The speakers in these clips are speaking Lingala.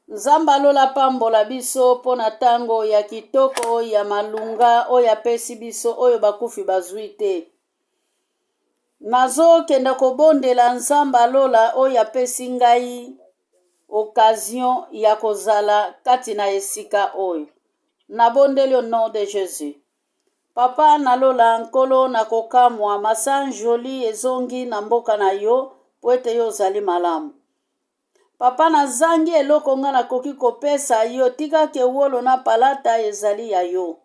Nzambe alola apambola biso mpo na ntango ya kitoko ya malunga oyo apesi biso oyo bakufi bazwi te. Nazokende kobondela Nzambe alola oyo apesi ngai occasion ya kozala kati na esika oyo. Nabondeli au nom de Jesus. Papa na lola Nkolo na kokamwa masanjoli ezongi na mboka na yo mpo ete yo ozali malamu. Papa nazangi eloko nga nakoki kopesa yo tika ke wolo na palata ezali ya yo.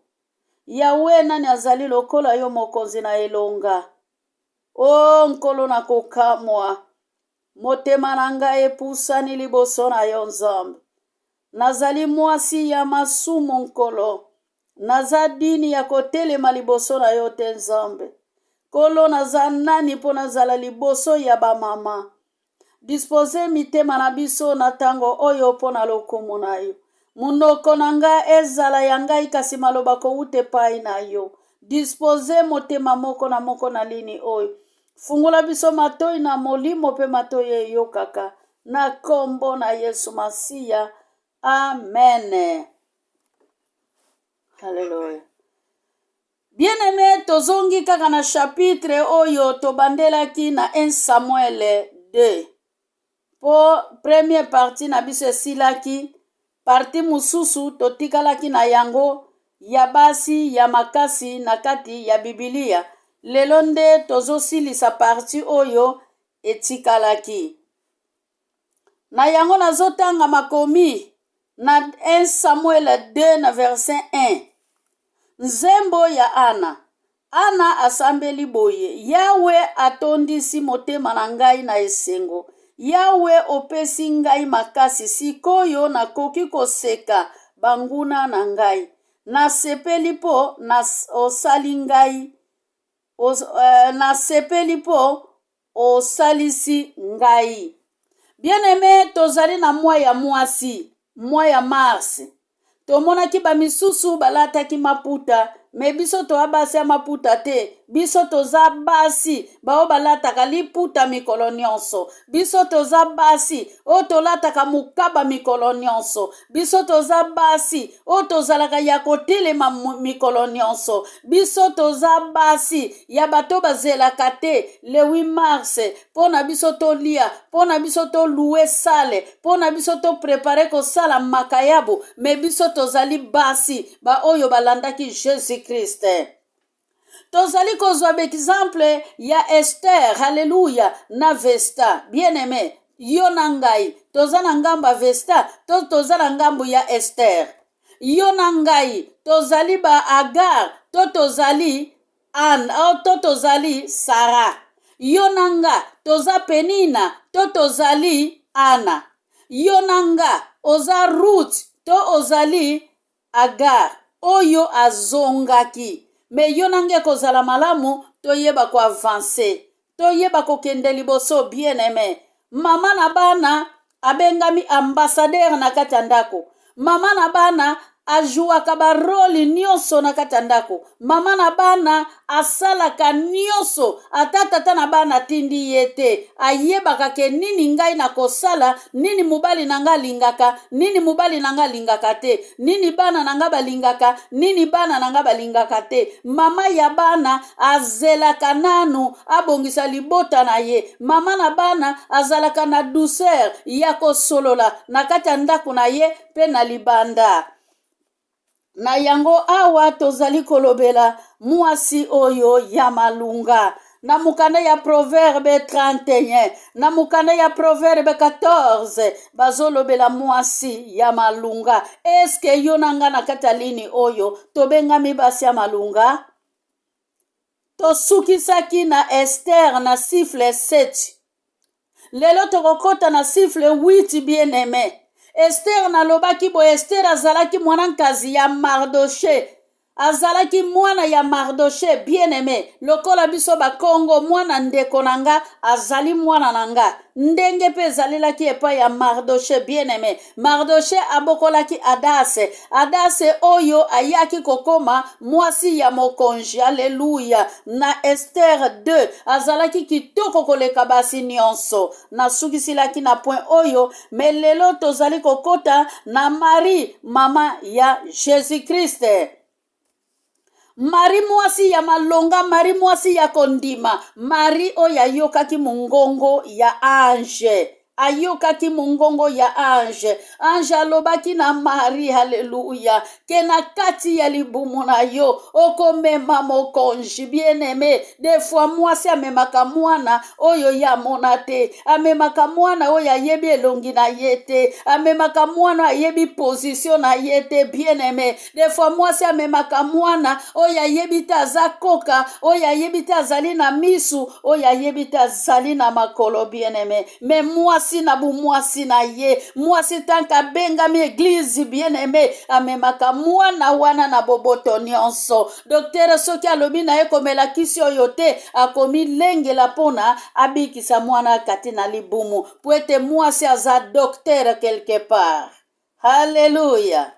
Yawe nani azali lokola yo mokonzi na elonga. O oh, Nkolo na kokamwa motema na ngai epusani liboso na yo Nzambe. Nazali mwasi ya masumu Nkolo. Naza dini ya kotelema liboso na yo te Nzambe. Nkolo naza nani mpo nazala liboso ya bamama. Dispose mitema na biso na ntango oyo mpo na lokumu na yo. Monoko na ngai ezala ya ngai kasi maloba kowuta epai na yo. Dispose motema moko na moko na lini oyo. Fungola biso matoi na molimo mpe matoi eyokaka na kombo na Yesu Masiya. Amen. Haleluya. Bien-aimé, tozongi kaka na chapitre oyo tobandelaki na 1 Samuel 2. Po première partie na biso esilaki, partie mosusu totikalaki na yango ya basi ya makasi na kati ya Bibilia. Lelo nde tozosilisa partie oyo etikalaki. Na yango nazotanga makomi na 1 Samuel 2 na verset 1. Nzembo ya Ana. Ana asambeli boye, Yawe atondisi motema na ngai na esengo. Yawe opesi ngai makasi, sikoyo nakoki koseka banguna na ngai. Nasepeli mpo na osali ngai, os, uh, nasepeli mpo osalisi ngai. Bien aime, tozali na mwa ya mwasi, mwa ya mars. Tomonaki bamisusu balataki maputa, me biso toa basi ya maputa te. Biso toza basi baoyo balataka liputa mikolo nyonso. Biso toza basi oyo tolataka mokaba mikolo nyonso. Biso toza basi oyo tozalaka ya kotelema mikolo nyonso. Biso toza basi ya bato bazelaka te le 8 mars mpo na biso tolia, mpo na biso tolue sale, mpo na biso toprepare kosala makayabu. Me biso tozali basi baoyo balandaki Jesus Christ. Tozali kozwa baexemple ya Esther, haleluya, na Vesta. Bien aime, yo na ngai toza na ngambo ya Vesta to toza na ngambo ya Esther? Yo na ngai tozali ba Agar to tozali Anne, oh, to tozali Sarah? Yo na nga toza Penina to tozali Anna? Yo na nga oza Ruth to ozali Agar oyo azongaki? Me yo na nga ekozala malamu toyeba ko avancer, toyeba kokende liboso. Bien aime, mama na bana abengami ambassadeur na kati ya ndako. Mama na bana ajuaka barole nyonso na kati ya ndako. Mama na bana asalaka nyonso, ata tata na bana atindi ye te. Ayebaka ke nini ngai nakosala, nini mobali na ngai alingaka, nini mobali na ngai alingaka te, nini bana na ngai balingaka, nini bana na ngai balingaka te. Mama ya bana azelaka nanu abongisa libota na ye. Mama na bana azalaka na douceur ya kosolola na kati ya ndako na ye mpe na libanda. Na yango awa tozali kolobela mwasi oyo ya malunga na mokanda ya Proverbe 31, na mokanda ya Proverbe 14, bazolobela mwasi ya malunga. Eske yo na nga na kati ya lini oyo tobengami basi ya malunga? Tosukisaki na Esther na sifle 7. Lelo tokokota na sifle 8. Bien aime, Esther nalobaki boye, Esther azalaki mwana nkazi ya Mardoche. Azalaki mwana ya Mardoche bien aime lokola biso ba kongo mwana ndeko na nga azali mwana na nga ndenge pe ezalelaki epai ya Mardoche bien aime Mardoche abokolaki Adase Adase oyo ayaki kokoma mwasi ya mokonzi aleluya na Esther 2 azalaki kitoko koleka basi nyonso nasukisilaki na point oyo me lelo tozali kokota na Marie mama ya Jesus Christ. Marie mwasi ya malonga, Marie mwasi ya kondima, Marie oyo ayokaki mongongo ya ange ayokaki mongongo ya ange. Ange alobaki na Marie, haleluya, ke na kati ya libumu na yo okomema mokonzi. Bien aime, des fois mwasi amemaka mwana oyo ye amona te, amemaka mwana oyo ayebi elongi na ye te, amemaka mwana ayebi position na ye te. Bien aime, des fois mwasi amemaka mwana oyo ayebi te aza koka, oyo ayebi te azali na misu, oyo ayebi te azali na makolo. Bien aime, me mwasi na bomwasi na ye, mwasi tanke abengami eglize, bien aime, amemaka mwana wana na boboto nyonso. Doktere soki alobi na ye komela kisi oyo te, akomilengela mpona abikisa mwana kati na libumu, po ete mwasi aza doktere quelque part. Haleluya!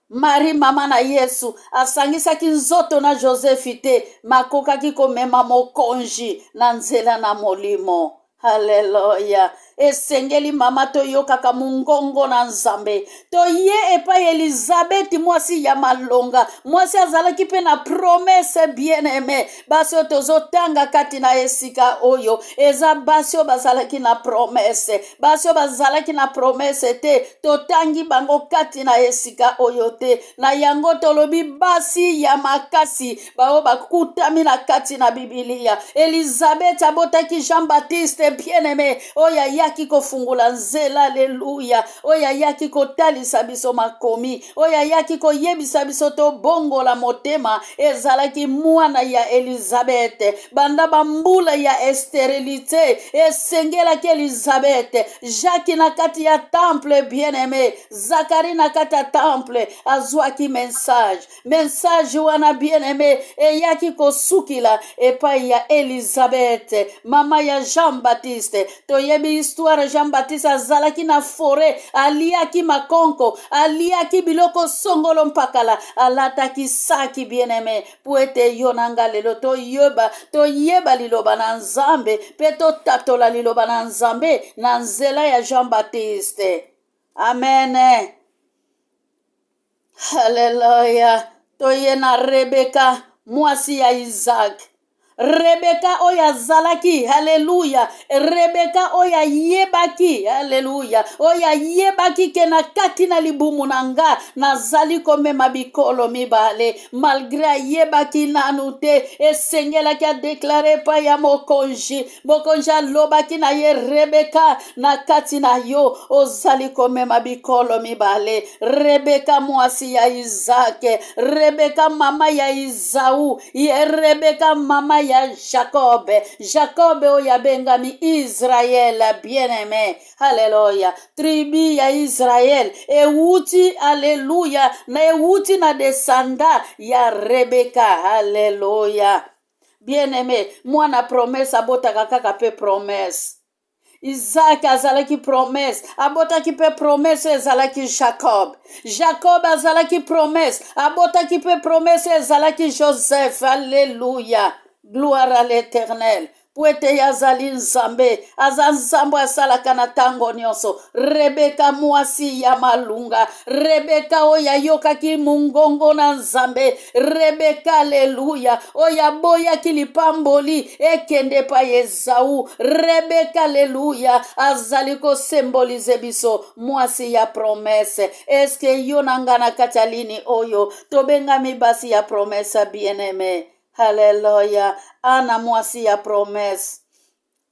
Marie mama na Yesu asangisaki nzoto na Josefi te, makokaki komema mokonzi na nzela na molimo. Haleluya! Esengeli mama toyokaka mongongo na Nzambe. Toye epai Elizabeti, mwasi ya malonga, mwasi azalaki mpe na promese. Bien aime, basi oyo tozotanga kati na esika oyo eza basi oyo bazalaki na promese. Basi oyo bazalaki na promese te, totangi bango kati na esika oyo te. Na yango tolobi basi ya makasi baoyo bakutami na kati na Bibilia. Elizabeth abotaki Jean Baptiste, bien aime, oyo ayaki kofungola nzela, aleluya, oyo ayaki kotalisa biso makomi, oyo ayaki koyebisa biso tobongola motema. Ezalaki mwana ya Elizabeth banda bambula ya esterilite. Esengelaki Elizabeth, Jacques na kati ya temple, bien aime, Zakari na kati ya temple azwaki message. Message wana, bien aime, eyaki kosukila epai ya Elizabeth, mama ya Jean Baptiste. Toyebi histoire. Jean Baptiste azalaki na foret, aliaki makonko, aliaki biloko songolo mpakala, alataki saki, bien aime, po ete yo na nga lelo toyeba toyeba liloba na Nzambe mpe totatola liloba na Nzambe na nzela ya Jean Baptiste. Amen, haleluya. Toye na Rebeka, mwasi ya Isaac. Rebeka oyo azalaki, haleluya, Rebeka oyo ayebaki, haleluya, oyo ayebaki ke na kati na libumu na nga nazali komema bikolo mibale. Malgre ayebaki nanu te, esengelaki adeklare epai ya mokonzi. Mokonzi alobaki na ye: Rebeka, na kati na yo ozali komema bikolo mibale. Rebeka mwasi ya Izake, Rebeka mama ya Izau, ye Rebeka mama ya Jakobe, Jakobe oyo abengami Israel. Bien aime, haleluya, tribu ya Israel ewuti, aleluya, na ewuti na desanda ya Rebeka. Haleluya. Bien aime, mwana promese abotaka kaka mpe promese. Isaac azalaki promese, abotaki mpe promese ezalaki Jacob. Jacob azalaki promese, abotaki mpe promese ezalaki Joseph. Alleluya, gloire à l'Éternel, po ete ye azali Nzambe, aza Nzambe asalaka na ntango nyonso. Rebeka mwasi ya malunga, Rebeka oyo ayokaki mongongo na Nzambe, Rebeka, aleluya, oyo aboyaki lipamboli ekende epai Ezau. Rebeka, aleluya, azali kosembolize biso mwasi ya promese. Eske yo na nga na kati ya lini oyo tobengami basi ya promese? Bien aime, haleluya. Ana mwasi ya promese.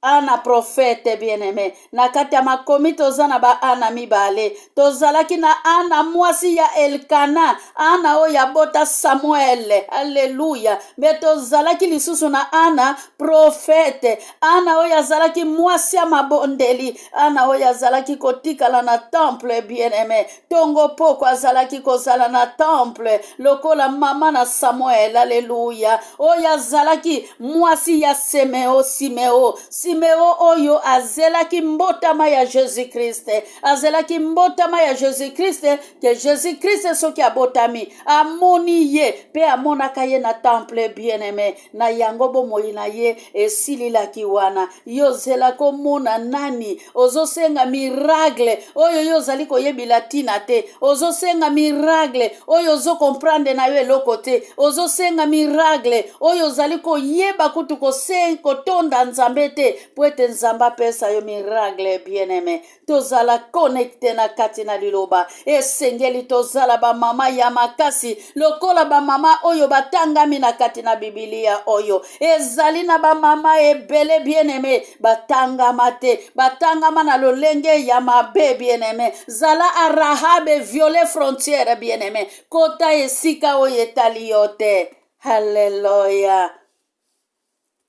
Ana prophète bien-aimé. Na kati ya makomi toza na ba Ana mibale. Tozalaki na Ana mwasi ya Elkana, Ana oyo abota Samuel. Alleluia. Me tozalaki lisusu na Ana prophète, Ana oyo azalaki mwasi ya mabondeli, Ana oyo azalaki kotikala na temple bien-aimé. Tongo poko azalaki kozala na temple lokola mama na Samuel. Aleluya. Oyo azalaki mwasi ya Semeo, Simeo, Simeo oyo azelaki mbotama ya Jesus Christ, azelaki mbotama ya Jesus Christ, ke Jesus Christ soki abotami amoni ye pe amonaka ye na temple bien-aimé. Na yango bomoi na ye esililaki wana. Yo zela komona nani? Ozosenga miracle oyo yo ozali koyebila tina te. Ozosenga miracle oyo ozo comprendre na yo eloko te. Ozosenga miracle oyo ozali koyeba kutu kotonda Nzambe te, po ete Nzambe apesa yo miracle bien-aimé. Tozala connecte na kati na liloba. Esengeli tozala ba mama ya makasi lokola ba mama oyo batangami na kati na Biblia oyo. Ezali na ba mama ebele bien-aimé batangama te, batangama na lolenge ya mabe bien-aimé. Zala a Rahabe violer frontière bien-aimé, kota esika oyo etali yo te. Hallelujah.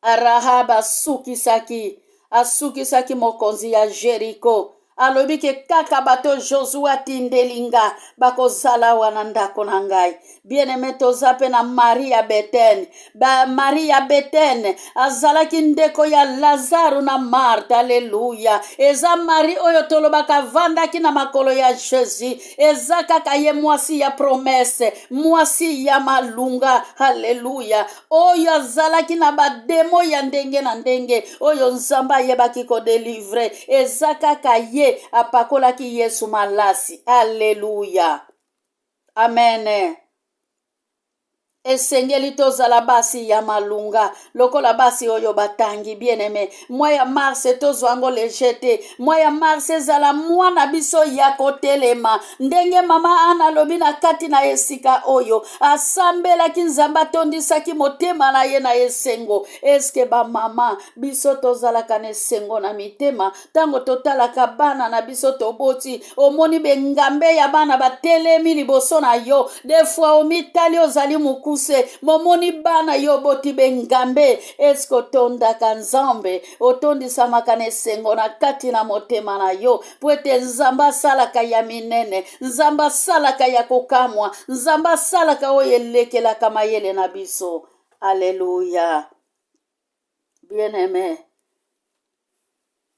Rahab asukisaki, asukisaki mokonzi ya Jericho. Alobi ke kaka bato Josue atindeli nga bakozala wana ndako na ngai. Bien-aimé, toza pe na Marie ya Bethanie. Ba Marie ya Bethanie azalaki ndeko ya Lazaro na Marthe. Alléluia. Eza Marie oyo tolobaka avandaki na makolo ya Jésus. Eza kaka ye mwasi ya promesse, mwasi ya malunga. Alléluia. Oyo azalaki na ba demo ya ndenge na ndenge oyo Nzambe ayebaki kodelivre. Eza kaka ye apakolaki Yesu malasi. Alléluia. Amen. Esengeli tozala basi ya malunga lokola basi oyo batangi bien-aimé. Mwa ya mars tozwa yango léger te. Mwa ya mars ezala mwana biso ya kotelema. Ndenge mama Ana alobi na kati na esika oyo asambelaki Nzambe atondisaki motema na ye na esengo. Eske ba mama biso tozalaka na esengo na mitema ntango totalaka bana na biso toboti? Omoni bengambe ya bana batelemi liboso na yo, des fois omitali ozali mokuse, momoni bana yo oboti bengambe. Eske otondaka Nzambe, otondisamaka na esengo na kati na motema na yo, po ete Nzambe asalaka ya minene, Nzambe asalaka ya kokamwa, Nzambe asalaka oyo elekelaka mayele na biso. Alléluia. Bien-aimé,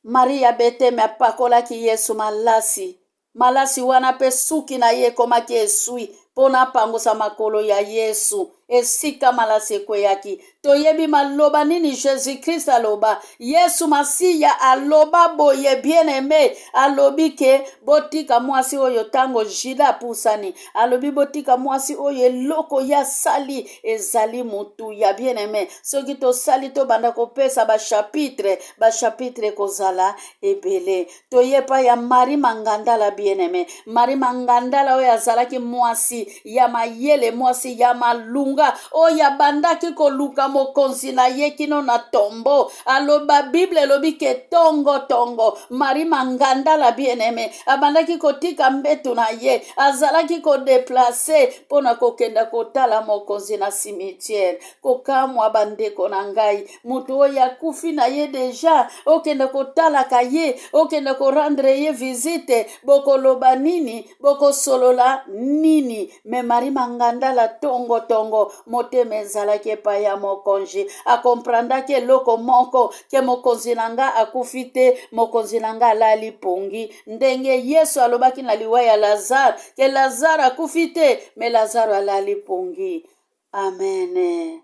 Maria Beteme apakolaki Yesu malasi. Malasi wana pe suki na ye ekomaki eswi mpo na apangusa makolo ya Yesu esika malasi ekweyaki. Toyebi maloba nini Jesus-Christ aloba. Yesu Masiya aloba boye, bien-aimé, alobi ke botika mwasi oyo tango Judas apusani, alobi botika mwasi oyo eloko ya sali ezali motuya. Bien-aimé, soki tosali tobanda kopesa ba chapitre, ba chapitre ekozala ebele. Toyepa ya Marie Mangandala, bien-aimé. Marie Mangandala oyo azalaki mwasi ya mayele, mwasi ya malunga, oyo abandaki koluka mokonzi na ye kino na tombo. Aloba Bible elobi ke tongo tongo Marie Mangandala, bien-aimé, abandaki kotika mbetu na ye, azalaki kodeplace mpona kokenda kotala mokonzi na cimetière. Kokamwa bandeko na ngai, moto oyo akufi na ye deja, okende kotalaka ye, okende korendre ye visite, bokoloba nini, bokosolola nini? Me Marie Mangandala tongo tongo motema ezalaki epai ya mokonzi, akomprendaki eloko moko ke mokonzi na nga akufi te, mokonzi na nga alali pongi, ndenge Yesu alobaki na liwa ya Lazare ke Lazare akufi te, me Lazare alali pongi. Amen.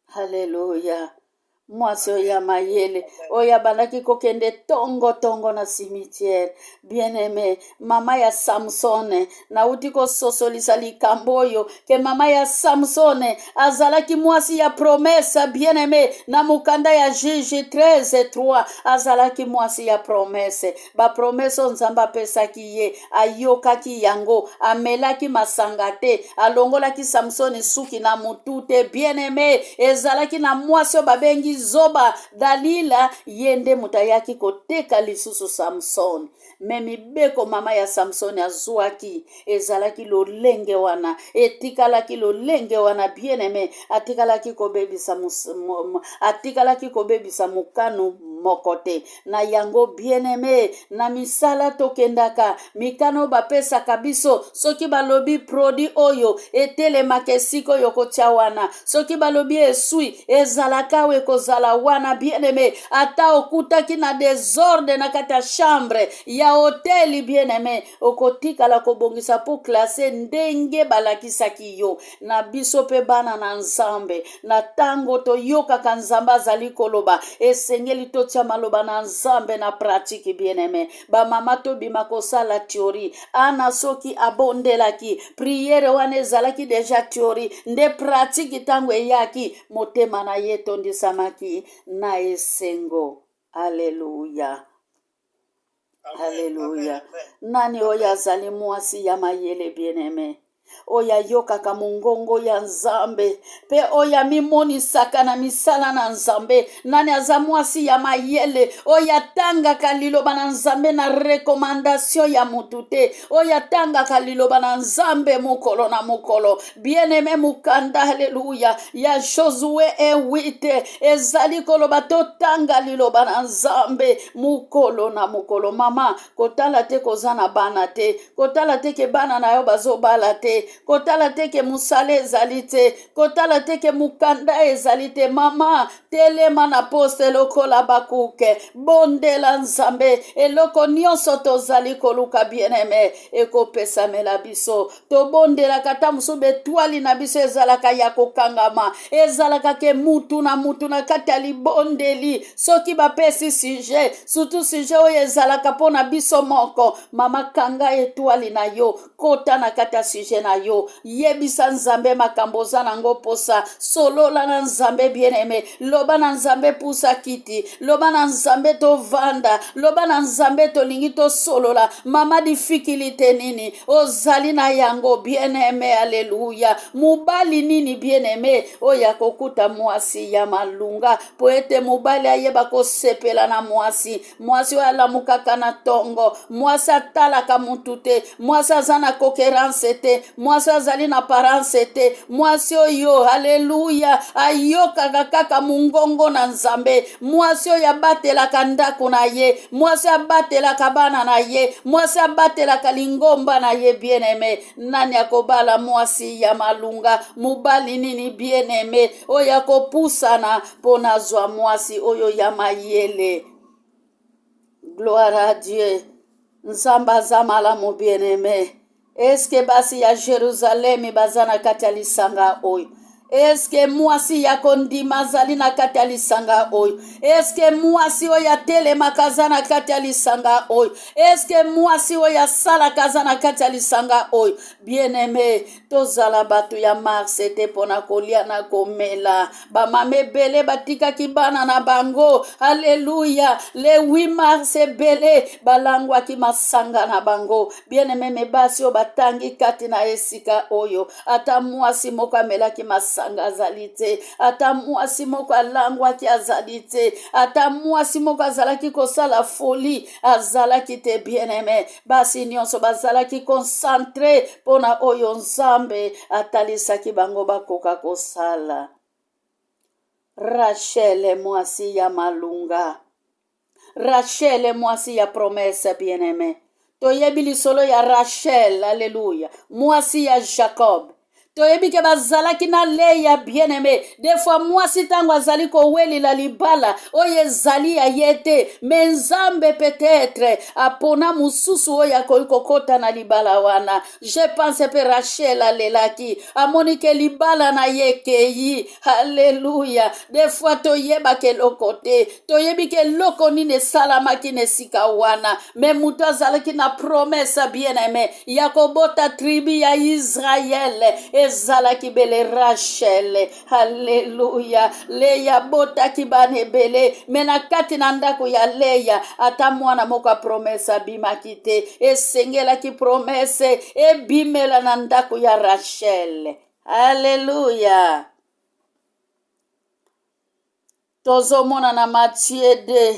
Haleluya. Mwasi oyo ya mayele oyo abandaki kokende tongo tongo na cimetière. Bien-aimé, mama ya Samson, nauti kososolisa likambo oyo ke mama ya Samson azalaki mwasi ya promesse. Bien-aimé, na mokanda ya Juge 13:3 azalaki mwasi ya promesse. Ba promesse oyo Nzambe apesaki ye, ayokaki yango, amelaki masanga te, alongolaki Samson suki na mutu te. Bien-aimé, ezalaki na mwasi oyo babengi zoba Dalila, ye nde moto ayaki koteka lisusu Samson. Me mibeko mama ya Samson azwaki ezalaki lolenge wana, etikalaki lolenge wana. Bien-aime atikalaki kobebisa atikalaki kobebisa mokano moko te. Na yango bien-aime, na misala tokendaka, mikano bapesaka biso, soki balobi produit oyo etelemaka esika oyo kotia wana, soki balobi esui ezalaka awa, ekozala wana. Bien-aime, ata okutaki na desordre na kati ya chambre ya hoteli, bien-aime, okotikala kobongisa mpo classe ndenge balakisaki yo. Na biso mpe bana na Nzambe, na ntango toyokaka Nzambe azali koloba, esengeli totia maloba na Nzambe na pratique. Bien-aime, bamama, tobima kosala théorie. Ana soki abondelaki, prière wana ezalaki déjà théorie, nde pratique ntango eyaki, motema na ye etondisamaki na esengo. Aleluya, aleluya. Nani oyo azali mwasi ya mayele, bien-aime, oyo ayokaka mongongo ya Nzambe mpe oyo amimonisaka na misala na Nzambe? Nani aza mwasi ya mayele oyo atangaka liloba na Nzambe na recommandation ya motu te, oyo atangaka liloba na Nzambe mokolo na mokolo? Bien-aime, mokanda, aleluya, ya Josue 1:8 ezali koloba totanga liloba na Nzambe mokolo na mokolo. Mama, kotala te koza na bana te, kotala te ke bana na yo bazobala te, kotala te ke mosala ezali te, kotala te ke mokanda ezali te. Mama, telema na poste lokola bakuke, bondela Nzambe. Eloko nyonso tozali koluka, bien-aime, ekopesamela biso. Tobondelaka ata mosusu betwali na biso ezalaka ya kokangama, ezalaka ke mutu na mutu na kati ya libondeli, soki bapesi sujet, surtout sujet oyo ezalaka mpo na biso moko. Mama, kanga etwali na yo, kota na kati ya sujet na yo, yebisa Nzambe makambo oza nango posa, solola na Nzambe. Bien-aime, loba na Nzambe, pusa kiti, loba na Nzambe, tovanda, loba na Nzambe, tolingi tosolola. Mama, difficulté nini ozali na yango, bien-aime? Aleluya. Mobali nini, bien-aime, oyo akokuta mwasi ya malunga, po ete mobali ayeba kosepela na mwasi? Mwasi oyo alamukaka na ntongo, mwasi atalaka mutu te, mwasi aza na concurrence te, mwasi azali na apparence te, mwasi oyo, aleluya, ayokaka kaka mongongo na Nzambe, mwasi oyo abatelaka ndako na ye, mwasi abatelaka bana na ye, mwasi abatelaka lingomba na ye. Bien-aime, nani akobala mwasi ya malunga? Mobali nini, bien-aime, oyo akopusana mpo nazwa mwasi oyo ya mayele? Gloire à Dieu. Nzambe aza malamu. Bien-aime, eske basi ya Jerusalemi baza na kati ya lisanga oyo? Eske mwasi ya kondima azali na kati ya lisanga oyo? Eske mwasi oyo atelemaka aza na kati ya lisanga oyo? Eske mwasi oyo asalaka aza na kati ya lisanga oyo? Bien-aime, tozala bato ya mars te mpo na kolia na komela. Bamama ebele batikaki bana na bango, aleluya, le 8 mars, ebele balangwaki masanga na bango. Bien-aime, basi oyo batangi kati na esika oyo, ata mwasi moko amelaki masanga azali te, ata mwasi moko alangwaki azali te, ata mwasi moko azalaki kosala folie azalaki te. Bien-aime, basi nyonso bazalaki concentré mpona oyo Nzambe atalisaki bango bakoka kosala. Rachel, mwasi ya malunga, Rachel, mwasi ya promesse. Bien-aime, toyebi lisolo ya Rachel, aleluya, mwasi ya Jacob. Toyebi ke bazalaki na Leya. Bien-aime, des fois mwasi ntango azali kowelela libala oyo ezali ya ye te, me Nzambe peut-être apona mosusu oyo akoki kokɔta na libala wana. Je pense mpe Rachel alelaki, amoni ke libala na ye ekei. Alleluya. Des fois toyebaka eloko te, toyebi ke eloko nini esalamaki na esika wana, me moto azalaki na promesse, bien-aime, ya kobota tribu ya Israele ezalaki bele Rachel. Alleluya. Leya abotaki bana ebele, me na kati na ndako ya Leya ata mwana moko ya promesse abimaki te. Esengelaki promesse ebimela na ndako ya Rachel. Alleluya. Tozomona na Matthieu 2,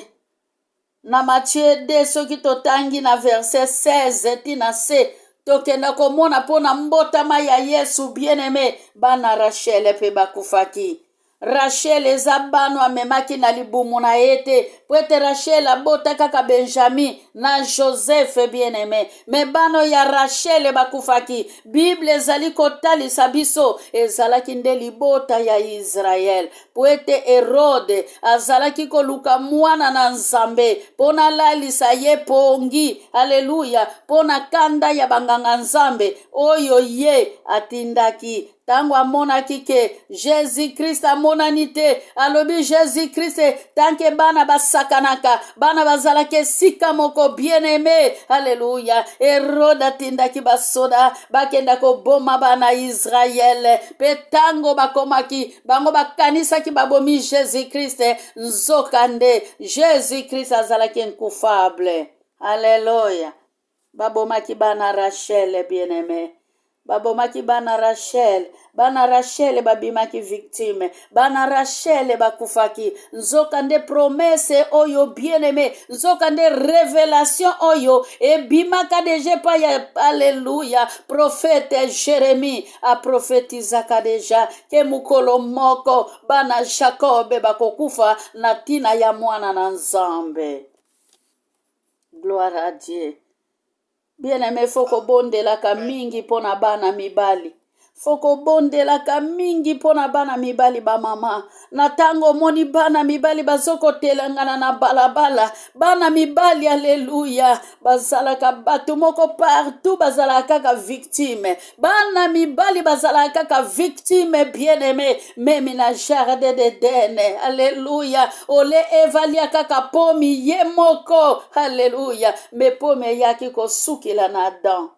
na Matthieu 2 soki totangi na verset 16 ti na se, tokenda komona mpo na mbotama ya Yesu bien-aime, bana Rachel mpe bakufaki. Rachel eza bano amemaki na libumu na ye te, mpo ete Rachel abota kaka Benjamin na Joseph bien-aime, me bano ya Rachel bakufaki. Bible ezali kotalisa biso ezalaki nde libota ya Israel, mpo ete Herode azalaki koluka mwana na Nzambe mpo na alalisa ye pongi, aleluya, mpo na kanda ya banganga Nzambe oyo ye atindaki. Ntango amonaki ke Jesus Christ amonani te, alobi Jesus Christ, tanke bana basakanaka, bana bazalaka esika moko, bien-aime, aleluya. Herode atindaki basoda bakenda koboma bana Israel, mpe ntango bakomaki, bango bakanisaki babomi Jesus Christ, nzokande Jesus Christ azalaki incoupable. Aleluya. Babomaki bana Rachel, bien-aime. Babomaki bana Rachel. Bana Rachel babimaki victime. Bana Rachel bakufaki. Nzoka nde promesse oyo, bien-aimé, nzoka nde révélation oyo ebimaka deja epai ya, alleluya, prophète Jérémie aprofetizaka deja ke mokolo moko bana Jacob bakokufa na ntina ya mwana na Nzambe. Gloire à Dieu. Bien-aimé, fo kobondelaka mingi mpo na bana mibali. Fo kobondelaka mingi mpo na bana mibali bamama. Na ntango omoni bana mibali bazokotelangana na balabala, bana mibali, aleluya, bazalaka bato moko partout, bazalaka kaka victime. Bana mibali bazalaka kaka victime, bien-aimé, meme na jardin d'Eden, aleluya, ole Eva alia kaka pomi ye moko, aleluya, me pomi eyaki kosukela na Adam.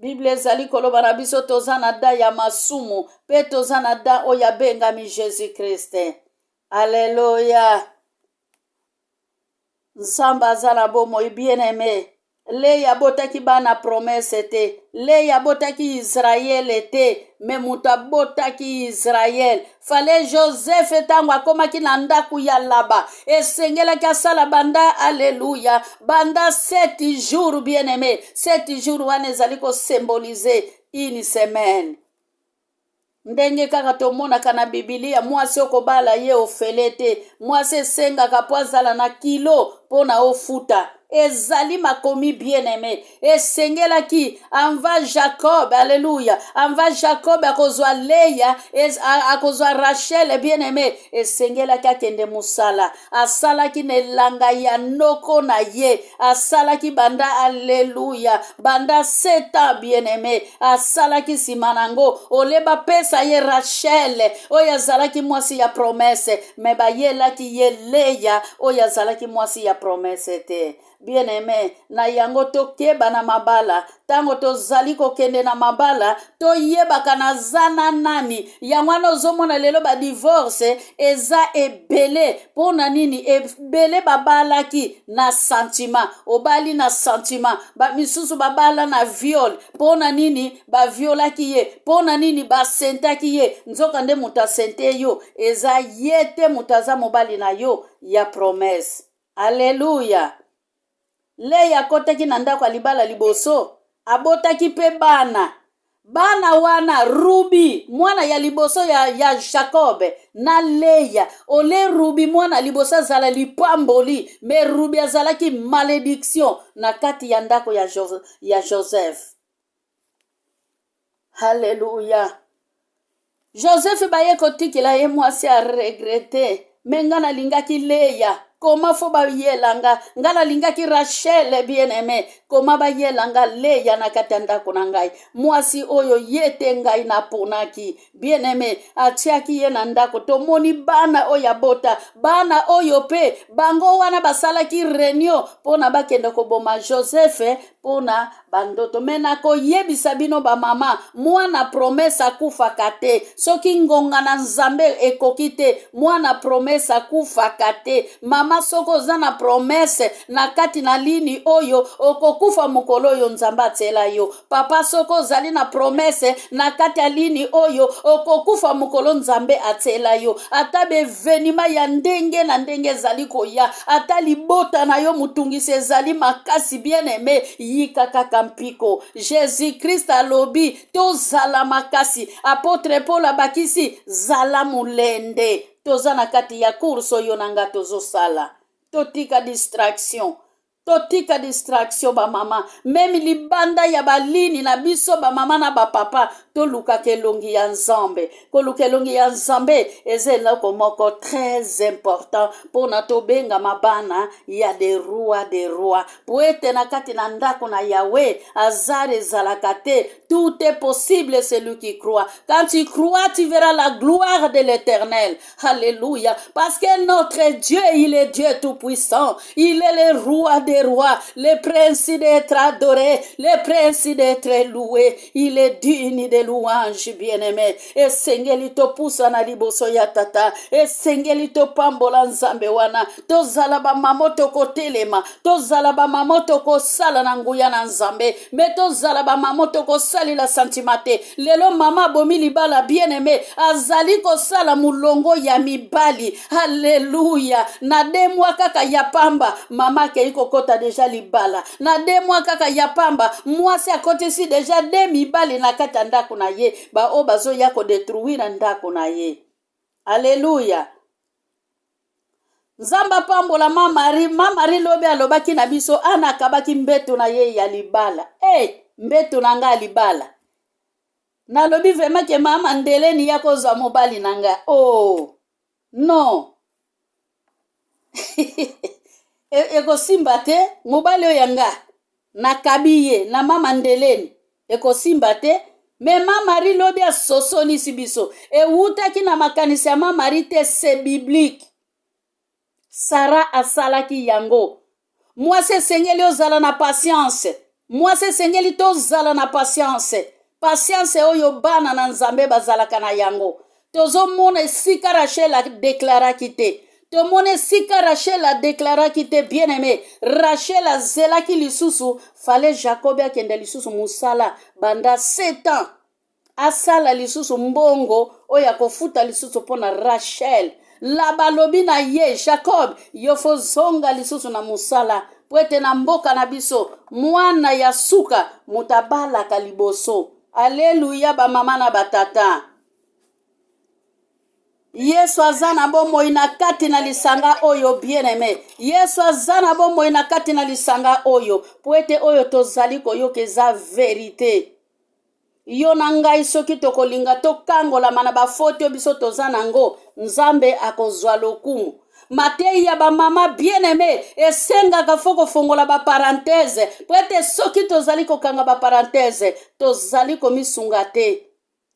Bible ezali koloba na biso toza na da ya masumu mpe toza na da oyo abengami Jesus Christ. Aleluya. Nzambe aza na bomoi, bien-aimé. Leya abotaki bana promesse te, Leya abotaki Israele te, me moto abotaki Israele fale Joseph. Ntango akomaki na ndako ya Laba, esengelaki asala banda, aleluya, banda 7 jours, bien-aimé. 7 jours wana ezali kosymboliser une semaine, ndenge kaka tomonaka na Bibilia. Mwasi okobala ye ofele te, mwasi esengaka mpo azala na kilo mpo na ofuta. Ezali makomi, bien-aimé. Esengelaki avant Jacob, alleluya, avant Jacob akozwa Leya, akozwa Rachel, bien-aimé, esengelaki akende mosala. Asalaki na elanga ya noko na ye, asalaki banda, alleluya, banda 7 ans, bien-aimé, asalaki. Nsima nango ole bapesa ye Rachel oyo azalaki mwasi ya promesse, me bayelaki ye Leya oyo azalaki mwasi ya promesse te. Bien-aimé, na yango tokeba na mabala. Ntango tozali kokende na mabala, toyebaka naza na nani. Yango wana ozomona lelo badivorce eza ebele. Mpo na nini ebele? Babalaki na sentiment, obali na sentiment. Bamisusu babala na viol. Mpo na nini baviolaki ye? Mpo na nini basentaki ye? Nzoka nde moto asente yo eza ye te, moto aza mobali na yo ya promesse. Alleluya. Leya akɔtaki na ndako ya libala liboso, abotaki mpe bana. Bana wana, Rubi mwana ya liboso ya Jacob na Leya, ole Rubi mwana liboso azala lipamboli, me Rubi azalaki malédiction na kati ya ndako ya Joseph. Halleluya. Joseph baye kotikela ye mwasi, aregretter: me nga nalingaki Leya, koma fo bayelanga nga? Nalingaki Rachel, bien-aimé, koma bayelanga Leya na kati ya ndako na ngai? Mwasi oyo ye te ngai naponaki. Bien-aimé, atiaki ye na ndako. Tomoni bana oyo abota, bana oyo mpe bango wana basalaki réunion mpo na bakende koboma Joseph mpona. Bandoto. Me nakoyebisa bino bamama, mwana promese akufaka te. Soki ngonga na Nzambe ekoki te, mwana promese akufaka te. Mama, soki oza na promese na kati na lini oyo, okokufa mokolo oyo Nzambe atiela yo. Papa, soki ozali na promese na kati ya lini oyo, okokufa mokolo Nzambe atiela yo. Ata bevenima ya ndenge na ndenge ezali koya, ata libota na yo motungisi ezali makasi, bien aime, yika kaka mpiko. Jesus Christ alobi tozala makasi. Apotre Paul abakisi zala molende. Toza na kati ya course oyo na nga tozosala. Totika distraction. Totika distraction bamama, meme libanda ya balini na biso bamama na bapapa, tolukaka elongi ya Nzambe. Koluka elongi ya Nzambe eza eloko moko très important mpona tobengama bana ya de roi de roi, po ete na kati na ndako na Yawe hasard ezalaka te. Tout est possible celui qui croit. Quand tu crois, tu verras la gloire de l'Éternel. Alléluia. Parce que notre Dieu, il est Dieu tout-puissant. Il est le roi des rois, le prince d'être adoré, le prince d'être loué. Il est digne de louange, bien-aimé. Esengeli topusana liboso ya tata. Esengeli topambola Nzambe wana. Tozala bamama tokotelema. Tozala bamama tokosala na nguya na Nzambe. Me tozala bamama tokosalela sentiment te. Lelo mama abomi libala, bien-aimé, azali kosala molongo ya mibali. Alleluya. Na 2 mois kaka ya pamba, mama akei kokɔta deja libala. Na 2 mois kaka ya pamba, mwasi akotisi deja de mibali na kati ya ndako na ye, baoyo bazoya kodétruire ndako na ye. Alleluya. Nzambe apambola ma Marie. Ma Marie lobi alobaki na biso, ana akabaki mbeto na ye ya libala. E hey, mbeto na ngai ya libala, nalobi vraiment ke mama ndeleni ya kozwa mobali na ngai. Oh non, ekosimba te. Mobali oyo ya nga nakabi ye na mama ndeleni, ekosimba te. Me ma Marie lobi asosolisi biso, ewutaki na makanisi ya ma Marie te, c'est biblique. Sara asalaki yango. Mwasi esengeli ozala na patience. Mwasi esengeli tozala na patience, patience oyo bana na Nzambe bazalaka na yango. Tozomona esika Rachel adeklaraki te. Tomona esika Rachel adeklaraki te, bien aimé. Rachel azelaki lisusu, fallait Jacob akende lisusu mosala banda 7 ans, asala lisusu mbongo oyo akofuta lisusu mpo na Rachel. Laba alobi na ye: "Jacob, yo fo zonga lisusu na mosala, po ete na mboka na biso mwana ya suka moto abalaka liboso." Aleluya. Bamama na batata, Yesu aza na bomoi na kati na lisanga oyo, bien-aimé. Yesu aza na bomoi na kati na lisanga oyo, po ete oyo tozali koyoka eza vérité. Yo na ngai, soki tokolinga tokangolama na bafoti oyo biso toza nango, Nzambe akozwa lokumu. Matei ya bamama, bien-aimé, esengaka fo kofongola baparenthèse, po ete soki tozali kokanga baparenthèse, tozali komisunga te.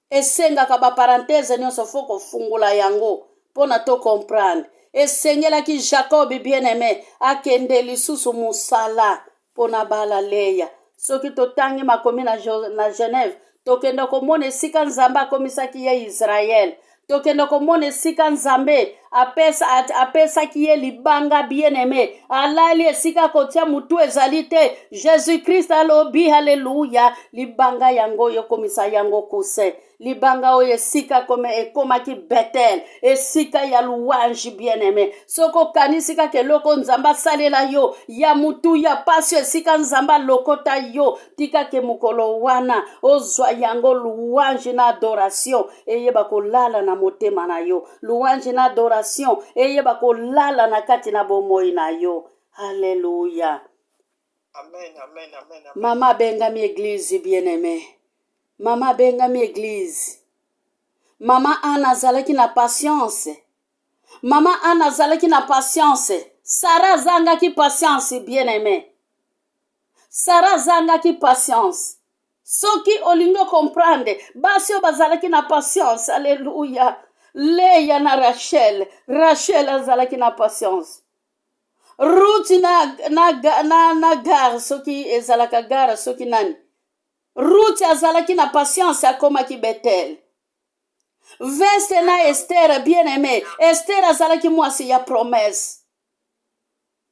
Esengaka baparenthèse nyonso fo kofungola yango mpo na tocomprendre. Esengelaki Jacob, bien-aimé, akende lisusu mosala mpo na bala Leya. Soki totangi makomi na Genève, tokende komona esika Nzambe akomisaki ye Israele. Tokende komona esika Nzambe apesaki ye libanga. Bien-aimé, alali esika kotia motu ezali te. Jésus Christ alobi, halleluya, libanga yango oyo ekomisa yango coussin, libanga oyo esika ekomaki Betel, esika ya louange. Bien-aimé, soki okanisi kaka eloko Nzambe asalela yo ya mutu ya pasi, esika Nzambe alokota yo, tikake mokolo wana ozwa yango louange na adoration eyeba kolala na motema na yo, louange na adoration eyeba kolala na kati na bomoi na yo. Alleluya. Amen, amen, amen, amen. Mama abengami église, bien-aimé. Mama abengami église. Mama Ana azalaki na patience. Mama Ana azalaki na patience. Sara azangaki patience, bien aimé. Sara azangaki patience. Soki olingi ocomprendre basi oyo bazalaki na patience, alleluya, Leya na Rachel. Rachel azalaki na patience. Ruth na, na, na, na gare soki ezalaka gare soki nani. Ruth azalaki na patience akomaki Bethel. Veste na Esther bien aimé. Esther azalaki mwasi ya promesse.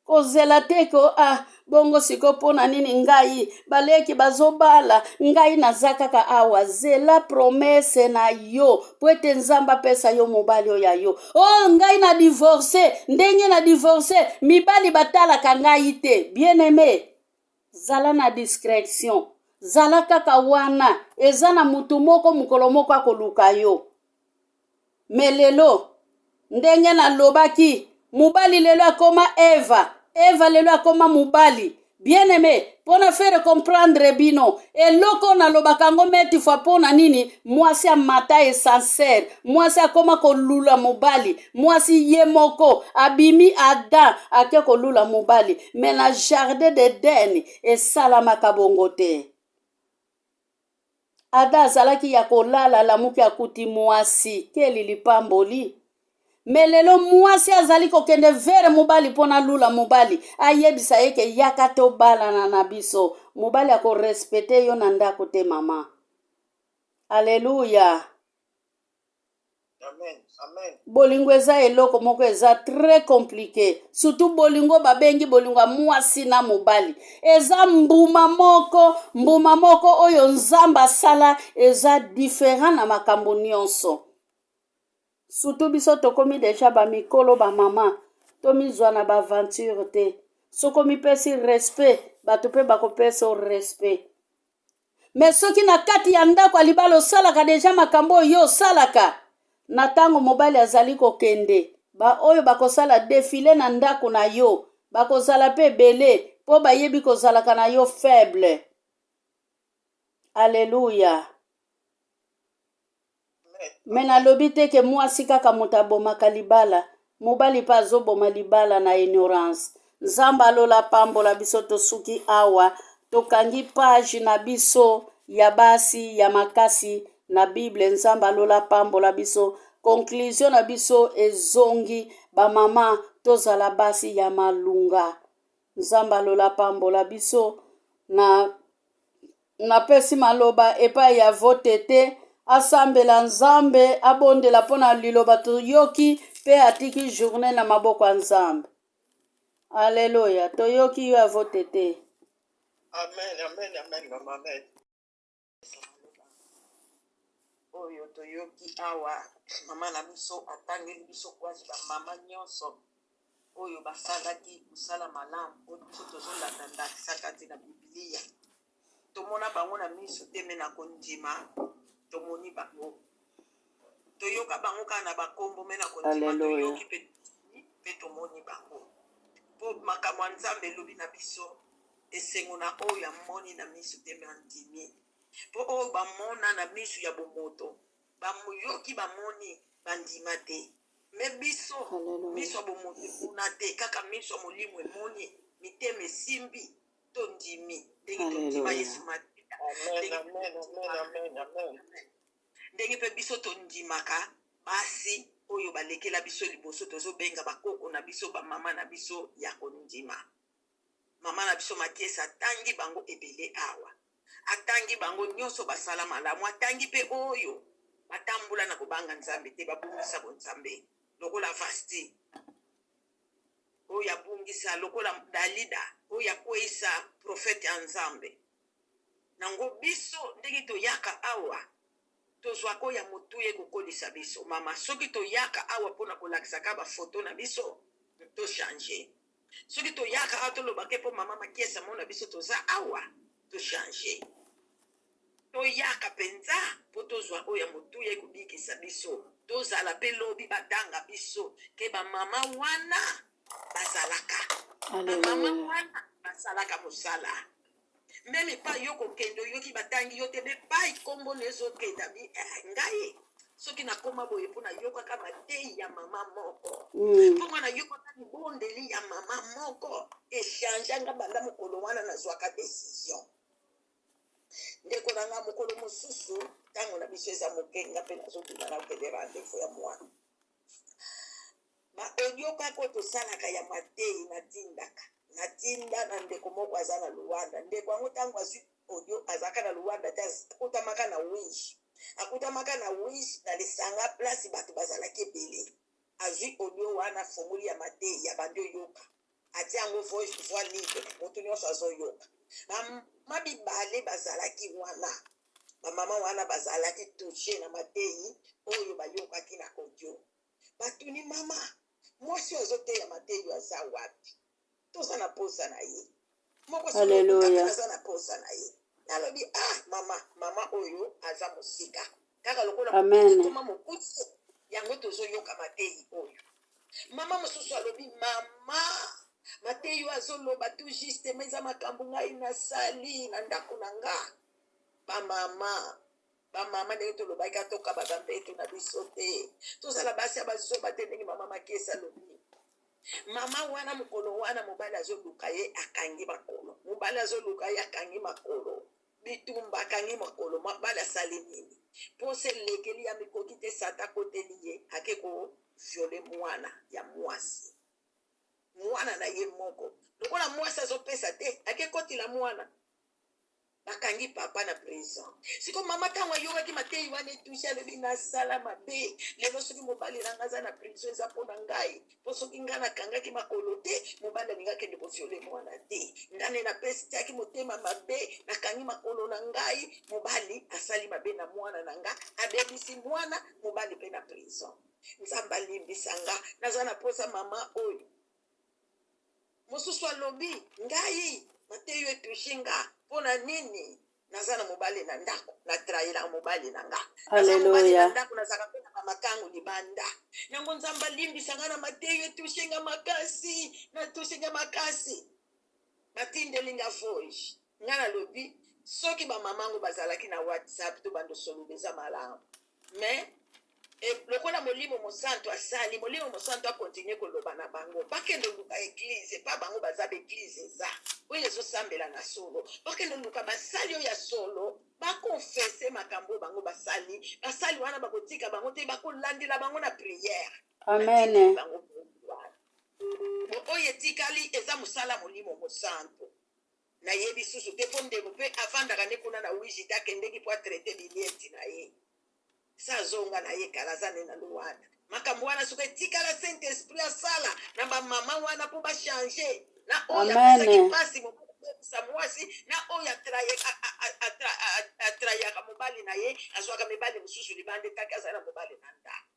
Kozela te ko ah bongo siko mpo na nini ngai baleki bazobala ngai naza kaka awa. Zela promese na yo mpo ete Nzambe apesa yo mobali oyo ya yo. Oh ngai na divorce, ndenge na divorce mibali batalaka ngai te. Bien aimé, zala na discretion, zala kaka wana, eza na mutu moko mokolo moko akoluka yo. Me lelo ndenge nalobaki, mobali lelo akoma Eva, Eva lelo akoma mobali. Bien aimé, pona faire comprendre bino eloko nalobaka yango meti fois pona nini mwasi amata essencer, mwasi akoma kolula mobali, mwasi ye moko abimi Adam ake kolula mobali, me na jardin d'Eden esalamaka bongo te. Ada azalaki ya kolala alamuki akuti mwasi keli lipamboli. Me lelo mwasi azali kokende vere mobali mpo na lula mobali ayebisa ye ke yaka tobalana na biso. Mobali akorespecte yo na ndako te mama. Aleluya. Amen. Amen. Bolingo eza eloko moko eza très compliqué, surtout bolingo babengi bolingo ya mwasi na mobali eza mbuma moko, mbuma moko oyo Nzambe asala eza différent na makambo nyonso. Surtout biso tokomi deja ba mikolo ba mama, tomizwa na ba aventure te. Soki omipesi respect, bato mpe bakopesa yo respect. Me soki na kati ya ndako ya libala osalaka deja makambo oyo yo osalaka, na ntango mobali azali kokende, baoyo bakosala defile na ndako na yo bakozala mpe ebele mpo bayebi kozalaka na yo faible. Aleluya. Me nalobi te ke mwasi kaka moto abomaka libala, mobali mpe azoboma libala na ignorance. Nzambe alola apambola biso. Tosuki awa, tokangi page na biso ya basi ya makasi na Bible. Nzambe alola apambola biso. Conclusion na biso ezongi, bamama tozala basi ya malunga. Nzambe alola apambola biso. Na napesi maloba epai ya votete asambela Nzambe, abondela mpo na liloba toyoki mpe atiki journée na maboko ya Nzambe. Aleluya, toyoki yo ya votete. Amen, amen, amen, mama, amen. Oyo toyoki awa, mama na biso atangeli biso kwasi bamama nyonso oyo basalaki mosala malamu, oyo biso tozolanda ndakisa kati na Biblia. Tomona bango na miso te, me na kondima tomoni bango, toyoka bango kaka na bakombo, me na kondima Alleluia. toyoki mpe tomoni bango. Mpo makambo ya Nzambe elobi na biso, esengo na oyo amoni na miso te me andimi. Mpo oyo bamona na miso ya bomoto, bayoki, bamoni, bandima te. Me biso Alleluia. miso ya bomoto emona te, kaka miso ya molimo emoni, mitema esimbi, tondimi ndenge tondima Alleluia. Yesu Masiya, Amen, ndenge amen, amen, amen, amen. ndenge mpe biso tondimaka basi oyo balekela biso liboso, tozobenga bakoko na biso, bamama na biso ya kondima. Mama na biso Makiesa atangi bango ebele awa, atangi bango nyonso basala malamu, atangi mpe oyo batambola na kobanga Nzambe te, babungisa bonzambe lokola Vasti oyo abungisa, lokola Dalida oyo akweyisa profete ya Nzambe. Nango biso ndenge toyaka awa, tozwaka oyo ya motuya ekokolisa biso. Mama, soki toyaka awa mpona kolakisaka bafoto na biso, tochange. Soki toyaka awa tolobaka mpo mama Makiesa mona biso toza awa, tochange. Toyaka mpenza mpo tozwa oyo ya motuya ekobikisa biso, tozala mpe lobi batanga biso ke bamama wana bazalaka, bamama Alleluia. wana basalaka mosala. Meme epai yo kokende, oyoki batangi yo te, me pai nkombo na ezokenda bi ngai soki nakoma boye mpo nayokaka mateyi ya mama moko, mpo nga nayokaka libondeli ya mama moko, echange nga banda mokolo wana nazwaka décision. Ndeko na nga, mokolo mosusu ntango na biso eza moke, nga mpe nazobima, nakokende rendez-vous ya mwana. Ba audio kaka oyo tosalaka ya mateyi natindaka, natinda na ndeko moko aza na Luanda. Ndeko yango ntango azwi audio azalaka na Luanda te, akutamaka na Wish, akutamaka na Wish na lisanga place bato bazalaki ebele. Azwi audio wana, afongoli ya mateyi ya bandi oyoka, atia yango voice, voix libre, moto nyonso azoyoka. Bamama mibale bazalaki wana, bamama wana bazalaki touche na mateyi oyo bayokaki na audio. Batuni mama mwasi oyo azoteya mateyo aza wapi? Toza na posa na ye moko. Alleluia. Aza na posa na ye. Nalobi: "Ah mama, mama oyo aza mosika kaka lokola Amen. koma mokuti yango tozoyoka mateyi oyo." Mama mosusu alobi: "Mama, mateyi oyo azoloba tout juste, ma eza makambo ngai nasali na ndako na nga." Bamama, bamama, ndenge tolobaki, atokaba bambeto na biso te, tozala basi ya bazoba te. Ndenge mama Makesi alobi, mama wana, mokolo wana mobali azoluka ye, akangi makolo. Mobali azoluka ye, akangi makolo. Bitumba, akangi makolo. Mobali asali nini? Mposa elekeli ya mikoki te, sata akoteli ye, ake kovioler mwana ya mwasi, mwana na ye moko. Lokola mwasi azopesa te, ake kotila mwana, bakangi papa na prison. Siko mama, ntango ayokaki mateyi wana, etoucher, alobi: "Nasala mabe. Lelo soki mobali na nga aza na prison, eza mpo na ngai, mpo soki ngai nakangaki makolo te, mobali alingi akende kovioler mwana te. Ngai nde napesi tiaki motema mabe, nakangi makolo na ngai. Mobali asali mabe na mwana na nga, abebisi mwana, mobali mpe na prison. Nzambe alimbisa nga, naza na posa mama oyo." Mosusu alobi: "Ngai mateyo etoucher nga. Mpo na nini? Naza na mobali na ndako, natrahiraka mobali na nga. Naza mobali na Alleluia. ndako, nazalaka mpe na bamakangu libanda yango. Nzambe alimbisa nga na mateyo etoucher nga makasi, natoucher nga makasi." Batindeli nga voice. Nga nalobi, soki bamama yango bazalaki na WhatsApp to bandosoloba, eza malamu. Mais lokola Molimo Mosantu asali, Molimo Mosantu acontinuer koloba na bango, bakende luka église epa bango baza. Baéglise eza oyo ezosambela na solo. Bakende luka basali oyo ya solo, baconfesser makambo oyo bango basali. Basali wana bakotika bango te, bakolandela bango na prière. Amen. Bango wana. Oyo etikali eza mosala Molimo Mosantu. Nayebi susu te, mpo ndeko mpe avandaka nde kuna na wiji te, akendeki mpo atraiter bilieti na ye, sa azonga na ye kala, aza nde na Luanda. Makambo wana soki etikala, Saint Esprit asala na bamama wana mpo bachanger na oyo Amen. apesaki mpasi mobali mwasi, na oyo atrahiraka mobali na ye, azwaka mibali mosusu libanda, etaki azali na mobali na ndako.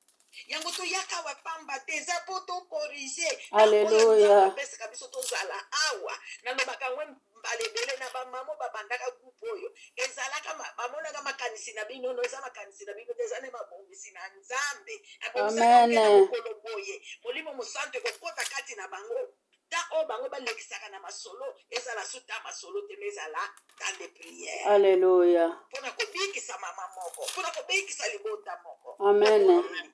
Yango toyaka awa pamba te, eza mpo tocorriger. Alleluia. Apesaka biso tozala awa. Nalobaka yango mbala ebele na bamama babandaka groupe oyo, ezalaka bamonaka makanisi na bino. No, eza makanisi na bino te, eza nde mabongisi na Nzambe. Abongisaka Amen. oke na mokolo boye, Molimo Mosantu ekokɔta kati na bango. Ta oyo bango balekisaka na masolo ezala su ta masolo te, mais ezala temps de prière Alleluia. mpona kobikisa mama moko, mpona kobikisa libota moko. Amen.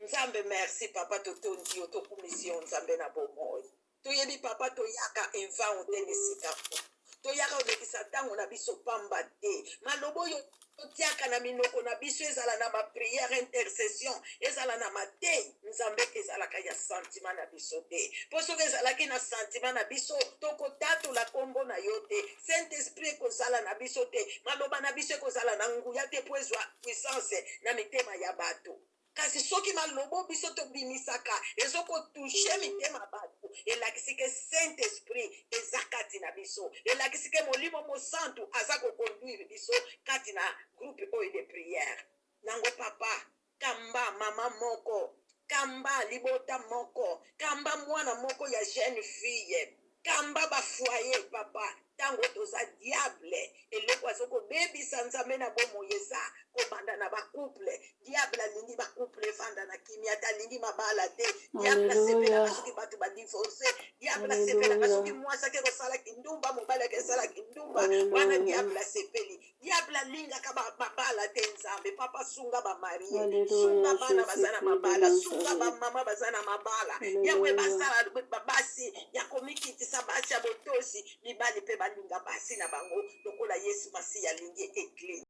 Nzambe, merci papa, totondi yo, tokumisi yo, Nzambe na bomoi. Toyebi papa, toyaka invano te na esika po toyaka kolekisa ntango na biso pamba te. Maloba oyo totiaka na minoko na biso, ezala na baprière intercession, ezala na matei, Nzambe, ezalaka ya sentiment na biso te, mpo soki ezalaki na sentiment na biso, tokotatola nkombo na yo te, Saint Esprit ekozala na biso te, maloba na biso ekozala na nguya te mpo ezwa puissance na mitema ya bato. Kasi soki maloba biso tobimisaka ezokotoucher mitema bato, elakisi ke Saint Esprit eza kati na biso, elakisi ke Molimo Mosantu aza koconduire biso kati na groupe oyo de prière. Nango papa, kamba mama moko, kamba libota moko, kamba mwana moko ya jeune fille, kamba bafoyer papa. Ntango toza diable, eloko azokobebisa, Nzambe na bomoi, eza kobanda na bacouple. Diable alingi bacouple evanda na kimia te, alingi mabala te. Diable asepelaka soki bato badivorcer. Diable asepelaka soki mwasi ake kosala kindumba, mobali ake esala kindumba wana, diable asepeli. Diable alingaka mabala te. Nzambe papa, sunga bamariés, sunga bana baza na mabala, sunga bamama baza na mabala. Yawe, basala basi ya komikitisa, basi ya botosi, mibali mpe balinga basi na bango lokola Yesu Masiya alingi église.